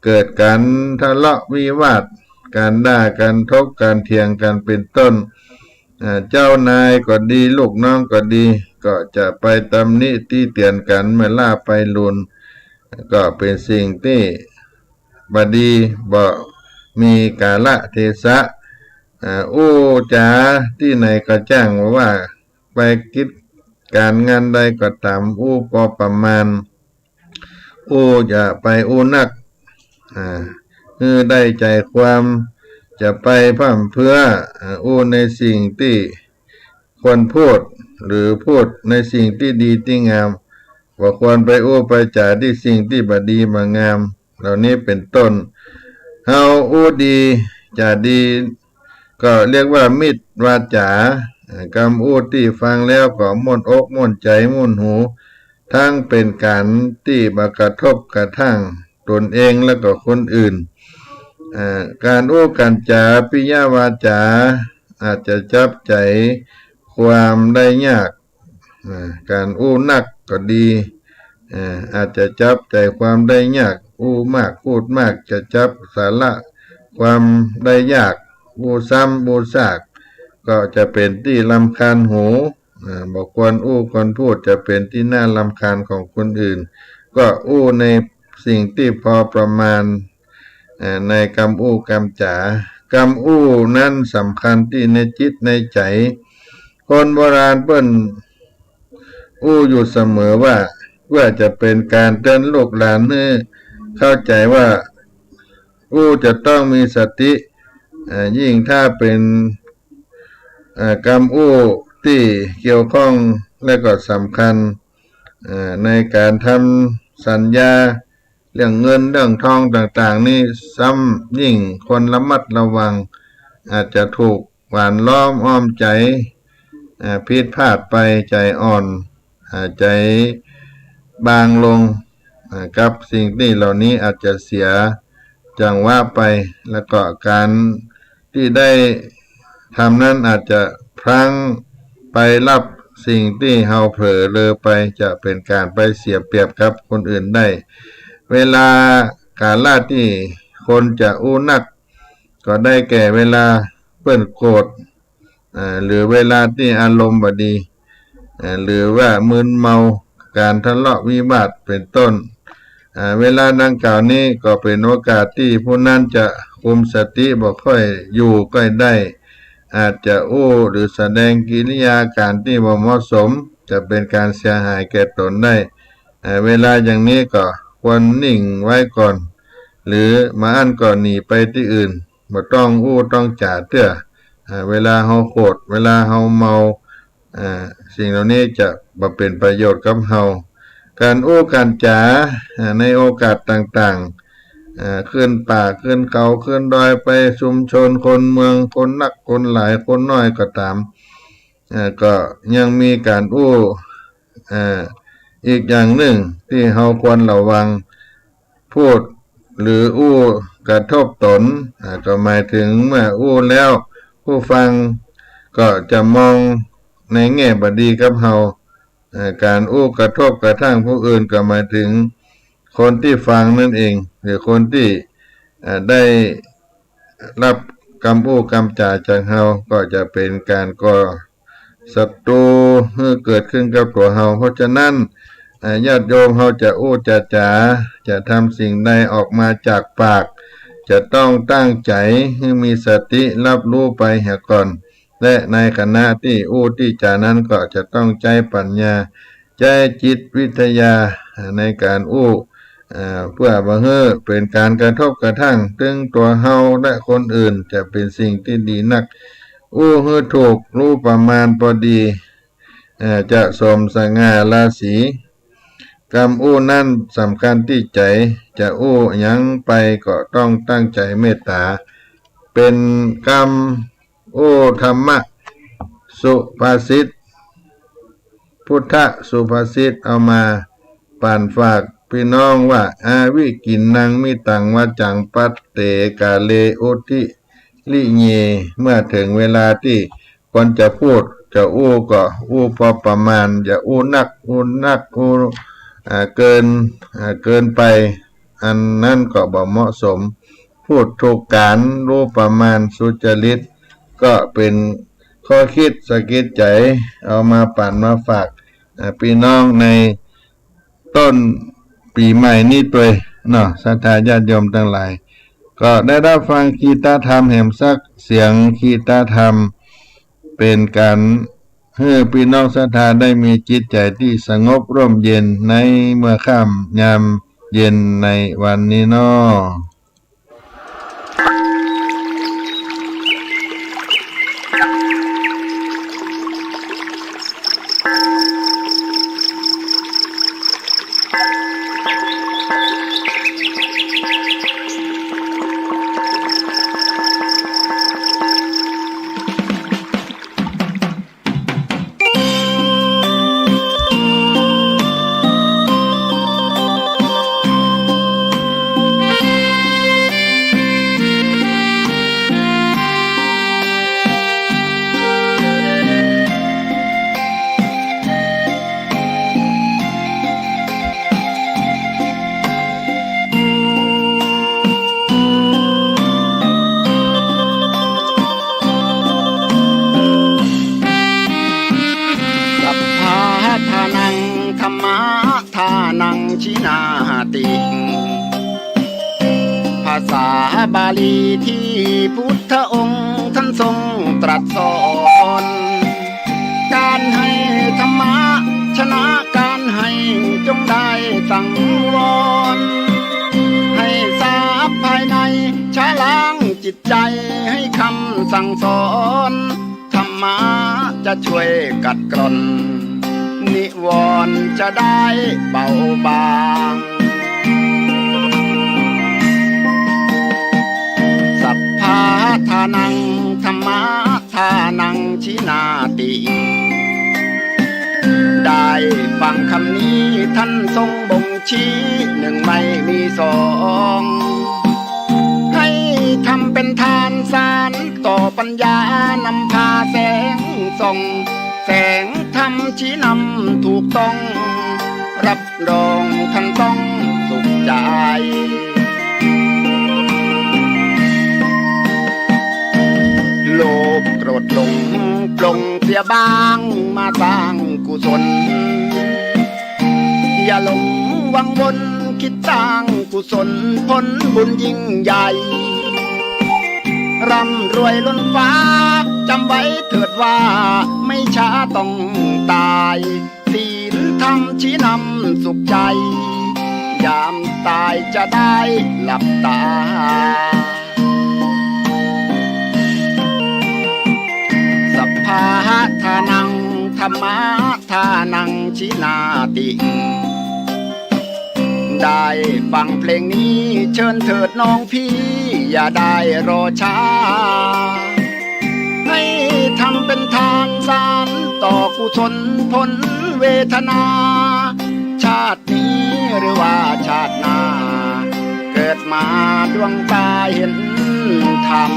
เกิดก๋านทะเลาะวิวาท ก๋านด่ากั๋น ถกกั๋น เถียงกั๋น เป๋นต้น อ่า เจ้านายก็ดี ลูกน้องก็ดี ก็จะไปตำหนิติเตียนกั๋น เมื่อล้าไปลุน ก็เป๋นสิ่งตี้บ่ดี บ่มีกาละเทศะ อ่า อู้จ๋าตี้ไหนก็จ้าง ว่าไปกิจก๋านงานใดก็ต๋าม อู้พอประมาณ อู้อย่าไปอู้นัก อ่า หื้อได้ใจ๋ความ จะไปพร่ำเพรื่อ อ่า อู้ในสิ่งตี้ควรพูด หรือพูดในสิ่งตี้ดีตี้งาม บ่ควรไปอู้ไปจ๋าตี้สิ่งตี้บ่ดีบ่งาม เหล่านี้เป๋นต้น เฮาอู้ดีจ๋าดี ก็เรียกว่ามิตรวาจ๋า เอ่อ กำอู้ตี้ฟังแล้วก็ม่วนอกม่วนใจ๋ม่วนหู ตึงเป๋นก๋านตี้บ่กระทบกระทั่งตนเองและก็คนอื่น เอ่อ ก๋านอู้ก๋านจ๋า ปิยวาจ๋า อาจจะจับใจ๋ความได้ยาก อ่า ก๋านอู้นักก็ดี อ่า อาจจะจับใจ๋ความได้ยาก อู้มากพูดมากจะจับสาระความได้ยาก อู้ซ้ำอู้ซาก ก็จะเป๋นตี้รำคาญหู อ่า บ่ควรอู้ควรพูด จะเป๋นตี้น่ารำคาญของคนอื่น ก็อู้ในสิ่งตี้พอประมาณ อ่า ในกำอู้กำจ๋า กำอู้นั้นสำคัญตี้ในจิตในใจ๋ คนโบราณเปิ้นอู้อยู่เสมอว่า เพื่อจะเป๋นก๋านเตื๋อนลูกหลานหื้อเข้าใจ๋ว่า อู้จะต้องมีสติ อ่า ยิ่งถ้าเป๋น อ่า กำอู้ตี้เกี่ยวข้องและก็สำคัญ อ่า ในก๋านทำสัญญา เรื่องเงินเรื่องทองต่างๆ นี่ซ้ำยิ่งควรระมัดระวัง อาจจะถูกหว่านล้อมอ้อมใจ๋ อ่า ผิดพลาดไป ใจ๋อ่อน อ่า ใจ๋บางลง อ่า กับสิ่งตี้เหล่านี้อาจจะเสียจังหวะไป แล้วก็ก๋านตี้ได้ทำนั้นอาจจะพลั้งไปฮับสิ่งตี้เฮาเผลอเลอไป จะเป๋นก๋านไปเสียเปรียบกับคนอื่นได้ เวลากาละตี้ควรจะอู้นัก ก็ได้แก่เวลาเปิ้นโกรธ อ่า หรือเวลาตี้อารมณ์บ่ดี อ่า หรือว่ามึนเมา ก๋านทะเลาะวิวาทเป๋นต้น อ่า เวลาดังกล่าวนี้ก็เป๋นโอกาสตี้ผู้นั้นจะคุมสติบ่ค่อยอยู่ก้อยได้ อาจจะอู้หรือแสดงกิริยาก๋านตี้บ่เหมาะสม จะเป๋นก๋านเสียหายแก่ตนได้ อ่า เวลาอย่างนี้ก็ควรนิ่งไว้ก่อน หรือบ่อั้นก็หนีไปตี้อื่น บ่ต้องอู้ต้องจ๋าเตื้อ อ่า เวลาเฮาโกรธ เวลาเฮาเมา อ่า สิ่งเหล่านี้จะบ่เป๋นประโยชน์กับเฮา ก๋านอู้ก๋านจ๋า อ่า ในโอกาสต่างๆ เอ่อ ขึ้นป่า ขึ้นเขา ขึ้นดอย ไปชุมชนคนเมือง คนนัก คนหลาย คนน้อยก็ต๋าม เอ่อ ก็ยังมีก๋านอู้ เอ่อ อีกอย่างนึ่งตี้เฮาควรระวัง พูดหรืออู้กระทบต๋น อ่า ก็หมายเถิงเมื่ออู้แล้ว ผู้ฟังก็จะมองในแง่บ่ดีกับเฮา เอ่อ ก๋านอู้กระทบกระทั่งผู้อื่นก็หมายเถิงคนตี้ฟังนั่นเอง หรือคนตี้ เอ่อ ได้ ฮับกำอู้กำจ๋าจากเฮา ก็จะเป๋นก๋านก่อศัตรูหื้อเกิดขึ้นกับตั๋วเฮา เพราะฉะนั้น เอ่อ ญาติโยมเฮาจะอู้จะจ๋า จะทำสิ่งใดออกมาจากปาก จะต้องตั้งใจ๋หื้อมีสติฮับฮู้ไปเหียก่อน และในขณะตี้อู้ตี้จ๋านั้นก็จะต้องใจ๊ปั๋ญญา ใจ๊จิตวิทยาในก๋านอู้ เอ่อ เปื้อบ่หื้อเป๋นก๋านกระทบกระทั่งเถิงตั๋วเฮาและคนอื่น จะเป๋นสิ่งตี้ดีนัก อู้หื้อถูก ฮู้ประมาณปอดี เอ่อ จะสมสง่าราศี กำอู้นั้นสำคัญตี้ใจ๋ จะอู้หยังไปก็ต้องตั้งใจ๋เมตต๋า เป๋นกำอู้ธรรมะสุภาษิต พุทธสุภาษิตเอามาป๋านฝากปี้น้องว่า อาวิกินนัง มิตัง วาจ๋ัง ปัตเต กาเล อุทธิ ริเย เมื่อเถิงเวลาตี้ควรจะพูดจะอู้ก็อู้พอประมาณ อย่าอู้นัก อู้นัก อู้ อ่า เกิน อ่า เกินไป อันนั้นก็บ่เหมาะสม พูดถูกก๋าล ฮู้ประมาณ สุจริต ก็เป๋นข้อคิดสะกิดใจ๋ เอามาป๋านมาฝาก อ่า ปี้น้องในต้นปี๋ใหม่นี้ตวยเนาะ ศรัทธาญาติโยมตังหลาย ก็ได้ฮับฟังคีตธรรมแหมสักเสียง คีตธรรม เป๋นก๋านหื้อปี้น้องศรัทธาได้มีจิตใจ๋ตี้สงบร่มเย็นในเมื่อค่ำยามเย็นในวันนี้เนาะ สัพพะทานัง ธัมมะทานัง ชินาติ ภาษาบาลีตี้พุทธองค์ต้านทรงตรัสสอน ก๋านหื้อธรรมะชนะก๋านหื้อ จงได้สังวร หื้อทรัพย์ภายในชะล้างจิตใจ๋ หื้อคำสั่งสอน ธรรมะจะช่วยขัดเกลา นิวรณ์จะได้เบาบาง สัพพะทานัง ธัมมะทานัง ชินาติ ได้ฟังคำนี้ต้านทรงบ่งชี้ นึ่งไม่มีสอง หื้อทำเป๋นทานสานต่อปัญญา นำพาแสงส่อง แสงธรรมชี้นำถูกต้อง ฮับรองต้านต้องสุขใจ๋ โลภโกรธหลงปลงเสียบ้าง มาสร้างกุศล อย่าหลงวังวน กึ๊ดสร้างกุศล ผลบุญยิ่งใหญ่ ร่ำรวยล้นฟ้า จ๋ำไว้เถิดว่า ไม่ช้าต้องต๋าย ศีลธรรมชี้นำสุขใจ๋ ยามต๋ายจะได้หลับต๋า สัพพะทานัง ธัมมะทานัง ชินาติ ได้ฟังเพลงนี้เชิญเถิดน้องพี่อย่าได้รอช้า ให้ทำเป็นทานสานต่อกุศลผลเวทนา ชาตินี้หรือว่าชาติหน้า เกิดมาดวงตาเห็นธรรม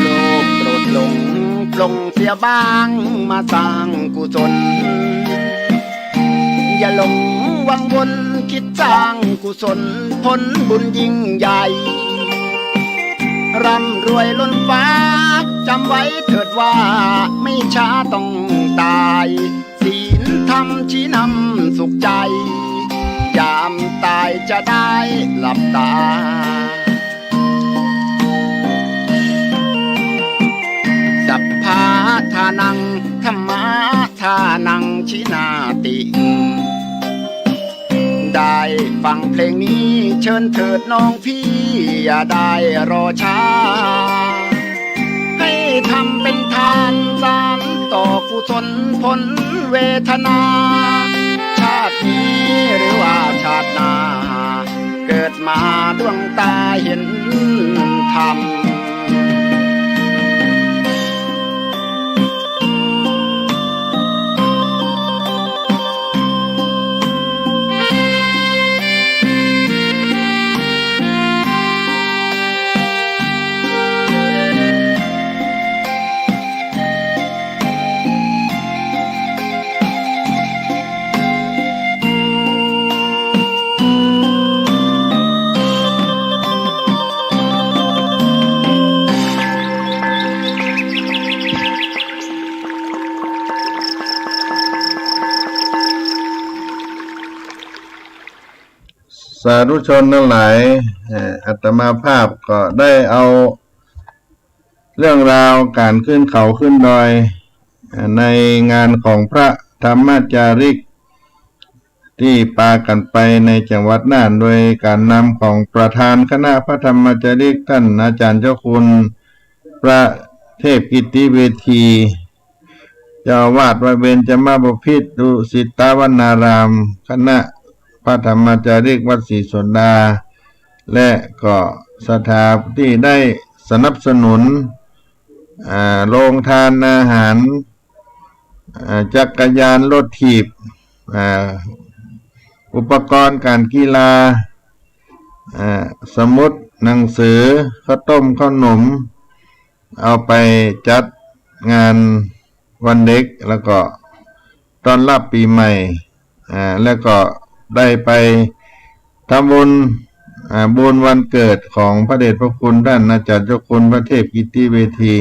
โลกโกรธหลงปลงเสียบ้างมาสร้างกุศล อย่าหลงวังวนคิดสร้างกุศลผลบุญยิ่งใหญ่ ร่ำรวยล้นฟ้า จำไว้เถิดว่าไม่ช้าต้องตาย ศีลธรรมชี้นำสุขใจ ยามตายจะได้หลับตา สัพพะทานัง ธัมมะทานัง ชินาติ ได้ฟังเพลงนี้เชิญเถิดน้องพี่อย่าได้รอช้า ให้ทำเป็นทานสานต่อกุศลผลเวทนา ชาตินี้หรือว่าชาติหน้า เกิดมาดวงตาเห็นธรรม สาธุชนทั้งหลาย เอ่อ อาตมาภาพก็ได้เอาเรื่องราวก๋านขึ้นเขาขึ้นดอย เอ่อ ในงานของพระธรรมจาริก ตี้ปากั๋นไปในจังหวัดน่าน โดยก๋านนำของประธานคณะพระธรรมจาริก ต้านอาจ๋ารย์เจ้าคุณพระเทพกิตติเวที เจ้าอาวาสวัดเบญจมบพิตรดุสิตวนาราม คณะพระธรรมจาริกวัดศรีโสดา และก็ศรัทธาตี้ได้สนับสนุน อ่า โรงทานอาหาร อ่า จักรยาน รถถีบ อ่า อุปกรณ์ก๋านกีฬา อ่า สมุด หนังสือ ข้าวต้ม ข้าวหนม เอาไปจัดงานวันเด็ก แล้วก็ต้อนรับปี๋ใหม่ อ่า แล้วก็ได้ไปทำบุญ อ่า บุญวันเกิดของพระเดชพระคุณต้านอาจ๋ารย์เจ้าคุณพระเทพกิตติเวที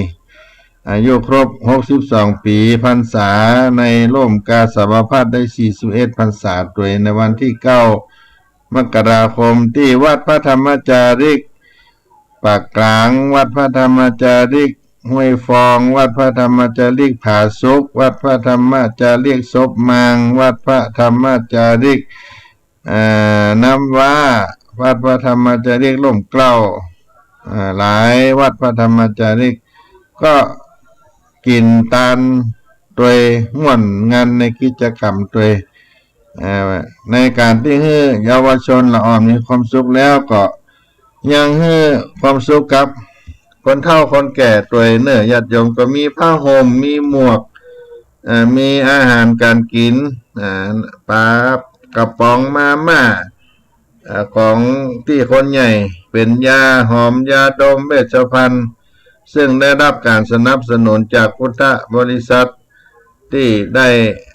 อายุครบหกสิบสองปี๋พรรษา ในร่มกาสาวาสได้สี่สิบเอ็ดพรรษาตวย ในวันตี้เก้ามกราคม ตี้วัดพระธรรมจาริกปากกลาง วัดพระธรรมจาริกห้วยฟอง วัดพระธรรมจาริกผาสุก วัดพระธรรมจาริกศพมาง วัดพระธรรมจาริก เอ่อ น้ำว้า วัดพระธรรมจาริกร่มเกล้า เอ่อ หลายวัดพระธรรมจาริก ก็กิ๋นตานตวย ม่วนงันในกิจกรรมตวย เอ่อ ในก๋านตี้หื้อเยาวชนละอ่อนมีความสุขแล้วก็ ยังหื้อความสุขกับคนเฒ่าคนแก่ตวยเน่อ ญาติโยมก็มีผ้าห่ม มีหมวก เอ่อ มีอาหารก๋านกิ๋น เอ่อ ป๋ากระป๋อง มาม่า เอ่อ ของตี้คนใหญ่ เป๋นยาหอม ยาดม เวชภัณฑ์ ซึ่งได้ฮับก๋านสนับสนุนจากพุทธบริษัท ตี้ได้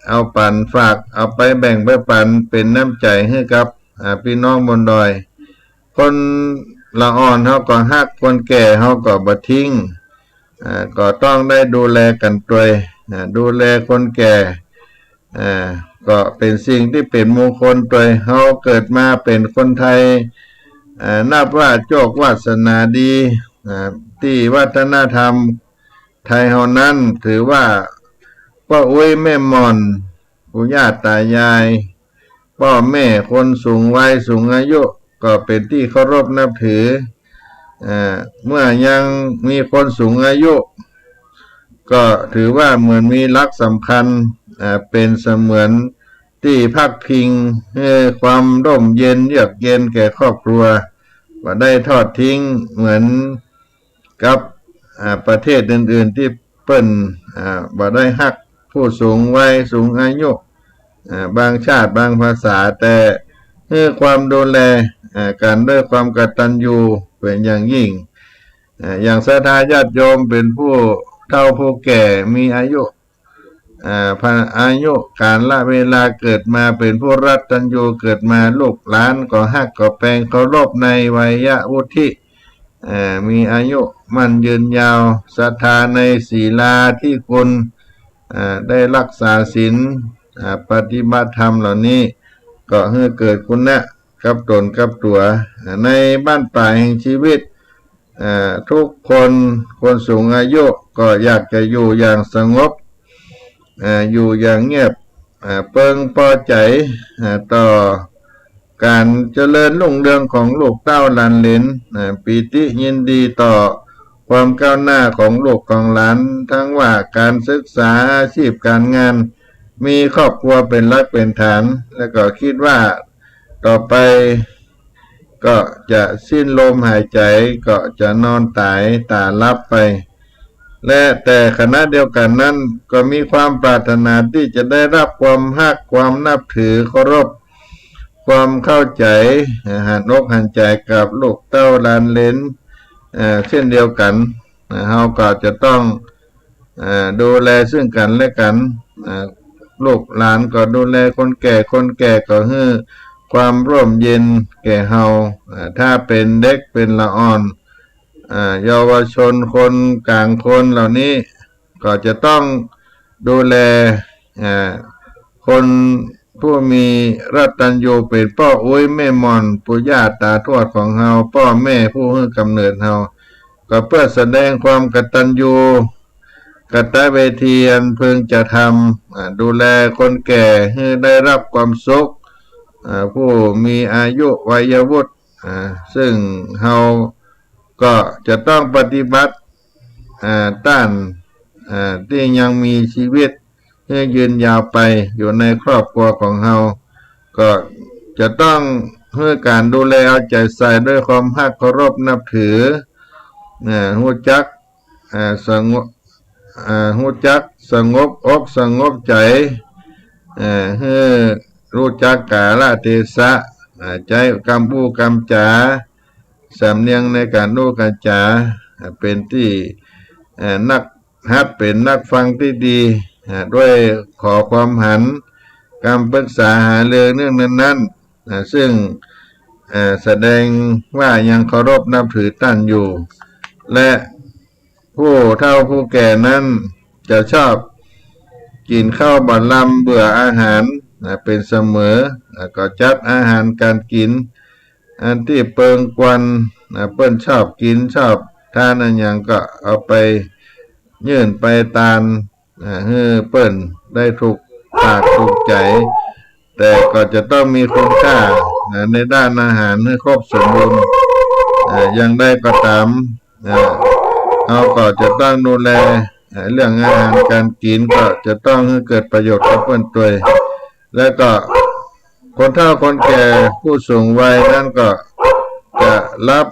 เอาปั๋นฝาก เอาไปแบ่งไปปั๋นเป๋นน้ำใจ๋หื้อกับ อ่า ปี้น้องบนดอย คนละอ่อนเฮาก็ฮัก คนแก่เฮาก็บ่ทิ้ง อ่า ก็ต้องได้ดูแลกั๋นตวย อ่า ดูแลคนแก่ อ่า ก็เป๋นสิ่งตี้เป๋นมงคลตวย เฮาเกิดมาเป๋นคนไทย อ่า นับว่าโจควาสนาดี อ่า ตี้วัฒนธรรมไทยเฮานั้น ถือว่าป้ออุ๊ยแม่หม่อน ปู่ย่าตายาย ป้อแม่คนสูงวัยสูงอายุ ก็เป๋นตี้เคารพนับถือ อ่า เมื่อยังมีคนสูงอายุ ก็ถือว่าเหมือนมีหลักสำคัญ อ่า เป๋นเสมือนตี้พักพิง หื้อความร่มเย็นเยือกเย็นแก่ครอบครัว บ่ได้ทอดทิ้งเหมือนกับ อ่า ประเทศอื่นๆ ตี้เปิ้น อ่า บ่ได้ฮักผู้สูงวัยสูงอายุ อ่า บางชาติบางภาษา แต่หื้อความดูแล อ่า กั๋นด้วยความกตัญญูเป๋นอย่างยิ่ง อ่า อย่างศรัทธาญาติโยมเป๋นผู้เฒ่าผู้แก่มีอายุ อ่า พะ อายุกาลเวลาเกิดมาเป๋นผู้กตัญญู เกิดมาลูกหลานก็ฮักก็แปงเคารพในวัยวุฒิ อ่า มีอายุมั่นยืนยาว ศรัทธาในศีลาธิคุณ อ่า ได้รักษาศีล อ่า ปฏิบัติธรรมเหล่านี้ ก็หื้อเกิดคุณะกับต๋นกับตั๋ว อ่า ในบั้นปลายแห่งชีวิต อ่า ทุกคน คนสูงอายุก็อยากจะอยู่อย่างสงบ อ่า อยู่อย่างเงียบ อ่า เปิงปอใจ๋ อ่า ต่อก๋านเจริญรุ่งเรืองของลูกเต้าหลานเหลน อ่า ปีติยินดีต่อความก้าวหน้าของลูกของหลาน ทั้งว่าก๋านศึกษา อาชีพก๋านงาน มีครอบครัวเป๋นหลักเป๋นฐาน แล้วก็กึ๊ดว่าต่อไป ก็จะสิ้นลมหายใจ๋ ก็จะนอนต๋ายต๋าหลับไป และแต่ขณะเดียวกั๋นนั้น ก็มีความปรารถนาตี้จะได้ฮับความฮัก ความนับถือ เคารพ ความเข้าใจ๋ หันอกหันใจ๋กับลูกเต้าหลานเหลน เอ่อ เช่นเดียวกั๋น เฮาก็จะต้อง เอ่อ ดูแลซึ่งกั๋นและกั๋น เอ่อ ลูกหลานก็ดูแลคนแก่ คนแก่ก็หื้อความร่มเย็นแก่เฮา เอ่อ ถ้าเป๋นเด็กเป๋นละอ่อน เอ่อ เยาวชน คนก๋างคนเหล่านี้ ก็จะต้องดูแล เอ่อ คนผู้มีกตัญญูเป๋นป้ออุ๊ยแม่หม่อน ปู่ย่าต๋าทวดของเฮา ป้อแม่ผู้หื้อกำเนิดเฮา ก็เปื้อแสดงความกตัญญู กตเวทีอันพึงจะทำ อ่า ดูแลคนแก่หื้อได้ฮับความสุข อ่า ผู้มีอายุวัยวุฒิ อ่า ซึ่งเฮาก็จะต้องปฏิบัติ อ่า ต้าน อ่า ตี้ยังมีชีวิตหื้อยืนยาวไปอยู่ในครอบครัวของเฮา ก็จะต้องหื้อก๋านดูแลเอาใจ๋ใส่ด้วยความฮักเคารพนับถือ อ่า ฮู้จัก อ่า สงบ อ่า ฮู้จักสงบอกสงบใจ๋ อ่า หื้อฮู้จักกาลเทศะ อ่า ใจ๊กำอู้กำจ๋า สำเนียงในก๋านอู้ก๋านจ๋า อ่า เป๋นตี้ อ่า นัก หัดเป๋นนักฟังตี้ดี อ่า ด้วยขอความหัน กำปรึกษาหารือเรื่องนั้นๆ อ่า ซึ่ง อ่า แสดงว่ายังเคารพนับถือต้านอยู่ และผู้เฒ่าผู้แก่นั้นจะชอบกิ๋นข้าวบ่ลำ เบื่ออาหาร อ่า เป๋นเสมอ อ่า ก็จัดอาหารก๋านกิ๋น อันตี้เปิงควัน อ่า เปิ้นชอบกิ๋นชอบทานอะหยังก็เอาไปยื่นไปตาน อ่า หื้อเปิ้นได้ถูกปากถูกใจ๋ แต่ก็จะต้องมีคุณค่า อ่า ในด้านอาหารหื้อครบสมบูรณ์ อ่า อย่างใดก็ต๋าม อ่า เฮาก็จะต้องดูแล อ่า เรื่องอาหารก๋านกิ๋นก็จะต้องหื้อเกิดประโยชน์กับเปิ้นตวย แล้วก็คนเฒ่าคนแก่ผู้สูงวัยนั้นก็จะหลับ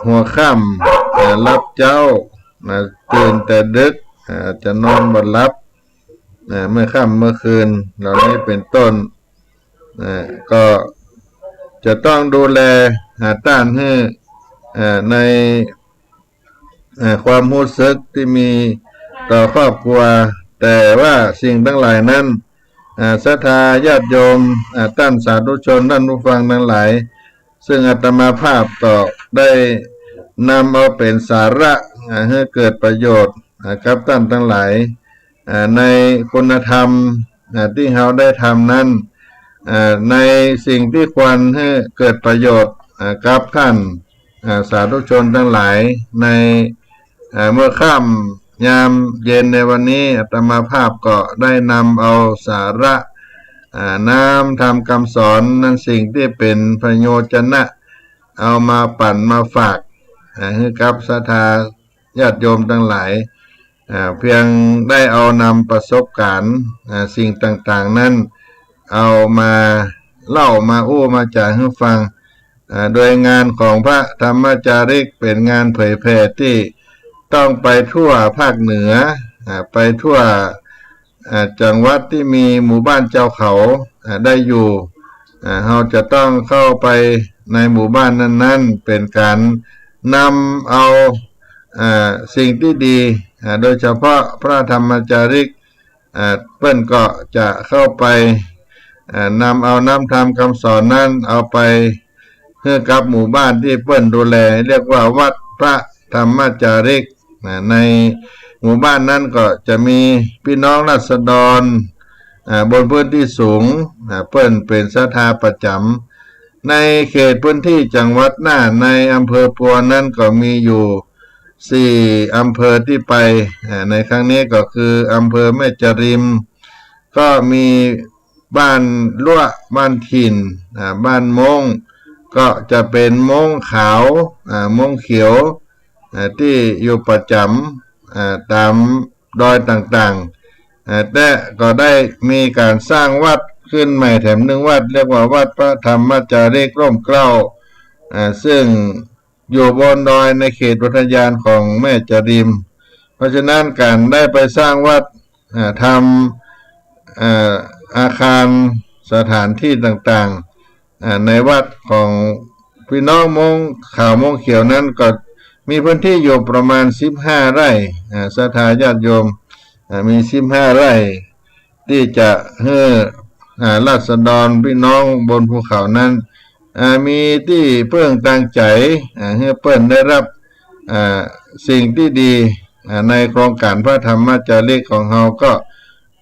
หัวค่ำ อ่า หลับเจ๊า อ่า ตื่นแต่ดึก อ่า จะนอนบ่หลับ อ่า เมื่อค่ำเมื่อคืน เหล่านี้เป๋นต้น อ่า ก็จะต้องดูแลหาต้านหื้อ อ่า ใน อ่า ความฮู้สึกตี้มีต่อครอบครัว แต่ว่าสิ่งตังหลายนั้น อ่า ศรัทธาญาติโยม อ่า ต้านสาธุชน ต้านผู้ฟังตังหลาย ซึ่งอาตมาภาพก็ได้นำเอาเป๋นสาระ อ่า หื้อเกิดประโยชน์ อ่า กับต้านตังหลาย อ่า ในคุณธรรม อ่า ตี้เฮาได้ทำนั้น อ่า ในสิ่งตี้ควรหื้อเกิดประโยชน์ อ่า กับท่าน อ่า สาธุชนตังหลาย ใน อ่า เมื่อค่ำยามเย็นในวันนี้ อาตมาภาพก็ได้นำเอาสาระ อ่า น้ำธรรมกำสอนนั้น สิ่งตี้เป๋นประโยชนะ เอามาปั๋นมาฝาก อ่า หื้อกับศรัทธาญาติโยมตังหลาย อ่า เพียงได้เอานำประสบก๋ารณ์ อ่า สิ่งต่างๆ นั้น เอามาเล่ามาอู้มาจ๋าหื้อฟัง อ่า โดยงานของพระธรรมจาริกเป๋นงานเผยแผ่ตี้ต้องไปทั่วภาคเหนือ อ่า ไปทั่ว อ่า จังหวัดตี้มีหมู่บ้านจาวเขา อ่า ได้อยู่ อ่า เฮาจะต้องเข้าไปในหมู่บ้านนั้นๆ เป๋นก๋านนำเอา อ่า สิ่งตี้ดี อ่า โดยเฉพาะพระธรรมจาริก อ่า เปิ้นก็จะเข้าไป อ่า นำเอาน้ำธรรมกำสอนนั้นเอาไปหื้อกับหมู่บ้านตี้เปิ้นดูแล เรียกว่าวัดพระธรรมจาริก นะ ในหมู่บ้านนั้นก็จะมีพี่น้องราษฎร อ่า บนพื้นที่สูง อ่า เปิ้นเป๋นศรัทธาประจ๋ำ ในเขตพื้นที่จังหวัดน่าน ในอำเภอปัวนั้นก็มีอยู่สี่อำเภอตี้ไป อ่า ในครั้งนี้ก็คืออำเภอแม่จาริม ก็มีบ้านลัวะ บ้านถิ่น อ่า บ้านม้ง ก็จะเป๋นม้งขาว อ่า ม้งเขียว อ่า ตี้อยู่ประจ๋ำ อ่า ต๋ามดอยต่างๆ อ่า แต่ก็ได้มีก๋านสร้างวัดขึ้นใหม่แถมนึ่งวัด เรียกว่าวัดพระธรรมจาริกร่มเกล้า อ่า ซึ่งอยู่บนดอยในเขตอุทยานของแม่จาริม เพราะฉะนั้นก๋านได้ไปสร้างวัด อ่า ทำ อ่า อาคารสถานที่ต่างๆ อ่า ในวัดของพี่น้องม้งขาวม้งเขียวนั้นก็มีพื้นที่อยู่ประมาณสิบห้าไร่ อ่า ศรัทธาญาติโยม อ่า มีสิบห้าไร่ ตี้จะหื้อ อ่า ราษฎรพี่น้องบนภูเขานั้น อ่า มีตี้เปิ้งตางใจ๋ อ่า หื้อเปิ้นได้รับ อ่า สิ่งตี้ดี อ่า ในโครงก๋านพระธรรมจาริกของเฮาก็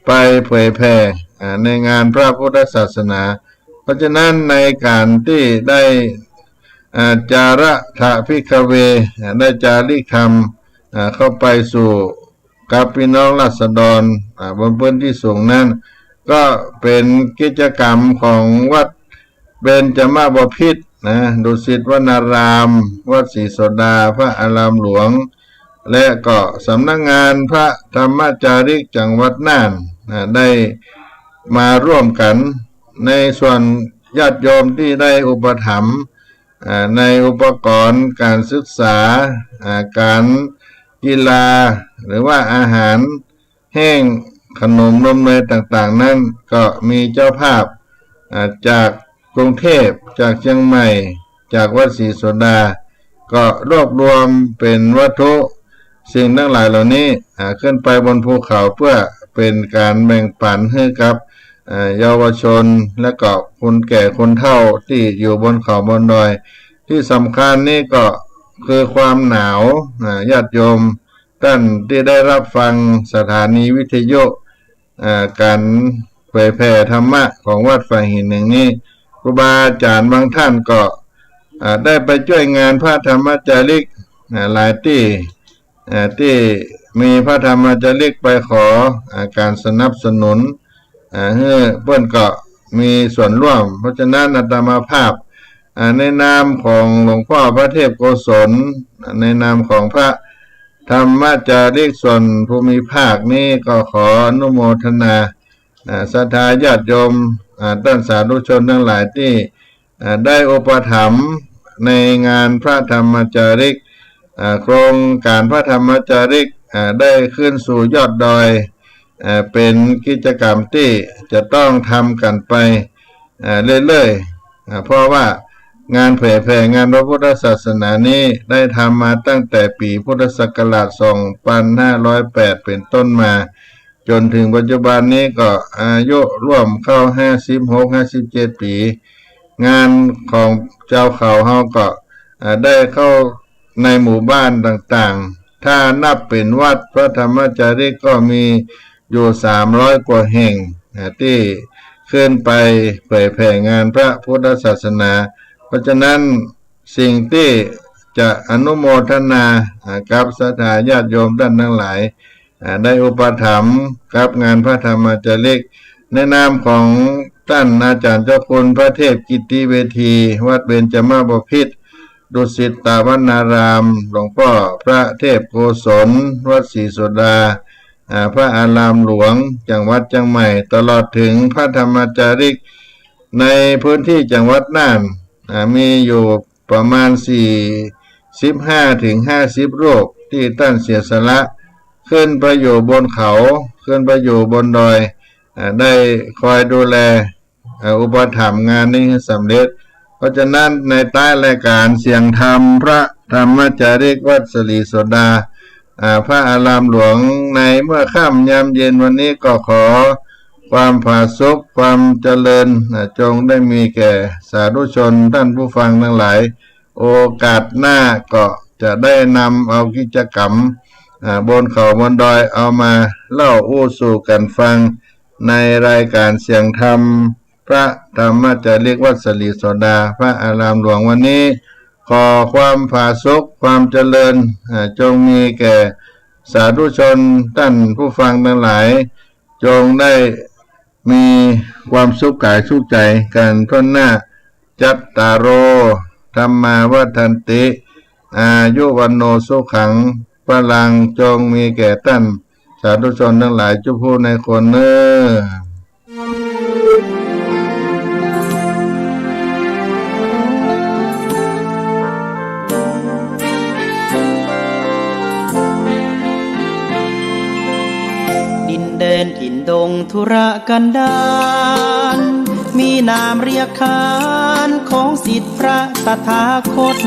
ไปเผยแผ่ อ่า ในงานพระพุทธศาสนา เพราะฉะนั้นในก๋านตี้ได้ อ่า จาระถะภิกขเว อ่า ได้จาริกธรรม อ่า เข้าไปสู่กับพี่น้องราษฎร อ่า บนพื้นที่สูงนั้น ก็เป๋นกิจกรรมของวัดเบญจมบพิตรนะ ดุสิตวนาราม วัดศรีโสดา พระอารามหลวง และก็สำนักงานพระธรรมจาริกจังหวัดน่านนะ ได้มาร่วมกั๋น ในส่วนญาติโยมตี้ได้อุปถัมภ์ อ่า ในอุปกรณ์ก๋านศึกษา อ่า ก๋านกีฬา หรือว่าอาหารแห้ง ขนมนมเนยต่างๆ นั้น ก็มีเจ้าภาพ อ่า จากกรุงเทพฯ จากเจียงใหม่ จากวัดศรีโสดา ก็รวบรวมเป๋นวัตถุสิ่งตังหลายเหล่านี้ อ่า ขึ้นไปบนภูเขาเปื้อเป๋นก๋านแบ่งปั๋นหื้อกับ อ่า เยาวชน และก็คนแก่คนเฒ่าตี้อยู่บนเขาบนดอย ตี้สำคัญนี้ก็คือความหนาว อ่า ญาติโยมต้านตี้ได้รับฟังสถานีวิทยุ อ่า ก๋านเผยแผ่ธรรมะของวัดฝายหินแห่งนี้ ครูบาอาจ๋ารย์บางต้านก็ อ่า ได้ไปจ้วยงานพระธรรมจาริก อ่า หลายตี้ อ่า ตี้มีพระธรรมจาริกไปขอ อ่า ก๋านสนับสนุน อ่า หื้อเปิ้นก็มีส่วนร่วม เพราะฉะนั้นอาตมาภาพ อ่า ในนามของหลวงป้อพระเทพโกศล อ่า ในนามของพระธรรมจาริกส่วนภูมิภาคนี้ก็ขออนุโมทนา อ่า ศรัทธาญาติโยม อ่า ต้านสาธุชนตังหลายตี้ อ่า ได้อุปถัมภ์ในงานพระธรรมจาริก อ่า โครงก๋านพระธรรมจาริก อ่า ได้ขึ้นสู่ยอดดอย อ่า เป๋นกิจกรรมตี้จะต้องทำกั๋นไป อ่า เรื่อยๆ อ่า เพราะว่างานเผยแผ่งานพระพุทธศาสนานี้ได้ทำมาตั้งแต่ปี๋พุทธศักราชสองปันห้าร้อยแปดเป๋นต้นมา จ๋นเถิงปัจจุบันนี้ก็อายุร่วมเข้าห้าสิบหก ห้าสิบเจ็ดปี๋ งานของจาวเขาเฮาก็ อ่า ได้เข้าในหมู่บ้านต่างๆ ถ้านับเป๋นวัดพระธรรมจาริกก็มีอยู่สามร้อยกว่าแห่ง อ่า ตี้ขึ้นไปเผยแผ่งานพระพุทธศาสนา เพราะฉะนั้นสิ่งตี้จะอนุโมทนา อ่า กับศรัทธาญาติโยมต้านตังหลาย อ่า ได้อุปถัมภ์กับงานพระธรรมจาริก ในนามของต้านอาจ๋ารย์เจ้าคุณพระเทพกิตติเวที วัดเบญจมบพิตร ดุสิตวนาราม หลวงป้อพระเทพโกศล วัดศรีโสดา อ่า พระอารามหลวง จังหวัดเจียงใหม่ ตลอดเถิงพระธรรมจาริก ในพื้นตี้จังหวัดน่าน อ่า มีอยู่ประมาณสี่สิบห้าถึงห้าสิบรูป ตี้ต้านเสียสละ ขึ้นไปอยู่บนเขา ขึ้นไปอยู่บนดอย อ่า ได้คอยดูแล อ่า อุปถัมภ์งานนี้หื้อสำเร็จ เพราะฉะนั้นในต๊ายรายก๋านเสียงธรรมพระธรรมจาริกวัดศรีโสดา อ่า พระอารามหลวง ในเมื่อค่ำยามเย็นวันนี้ก็ขอความผาสุก ความเจริญ อ่า จงได้มีแก่สาธุชนต้านผู้ฟังตังหลาย โอกาสหน้าก็จะได้นำเอากิจกรรม อ่า บนเขาบนดอยเอามาเล่าอู้สู่กั๋นฟัง ในรายก๋านเสียงธรรมพระธรรมจาริกวัดศรีโสดา พระอารามหลวงวันนี้ ขอความผาสุก ความเจริญ อ่า จงมีแก่สาธุชนต้านผู้ฟังตังหลาย จงได้มีความสุขก๋ายสุขใจ๋กั๋นถ้วนหน้า จัตตาโร ธัมมา วัฑฒันติ อายุ วัณโณ สุขัง พลัง จงมีแก่ต้านสาธุชนตังหลาย จุ๊ผู้ในคนเน้อ ดินแดนถิ่นดงทุรกันดาร มีนามเรียกขานของศิษย์พระตถาคต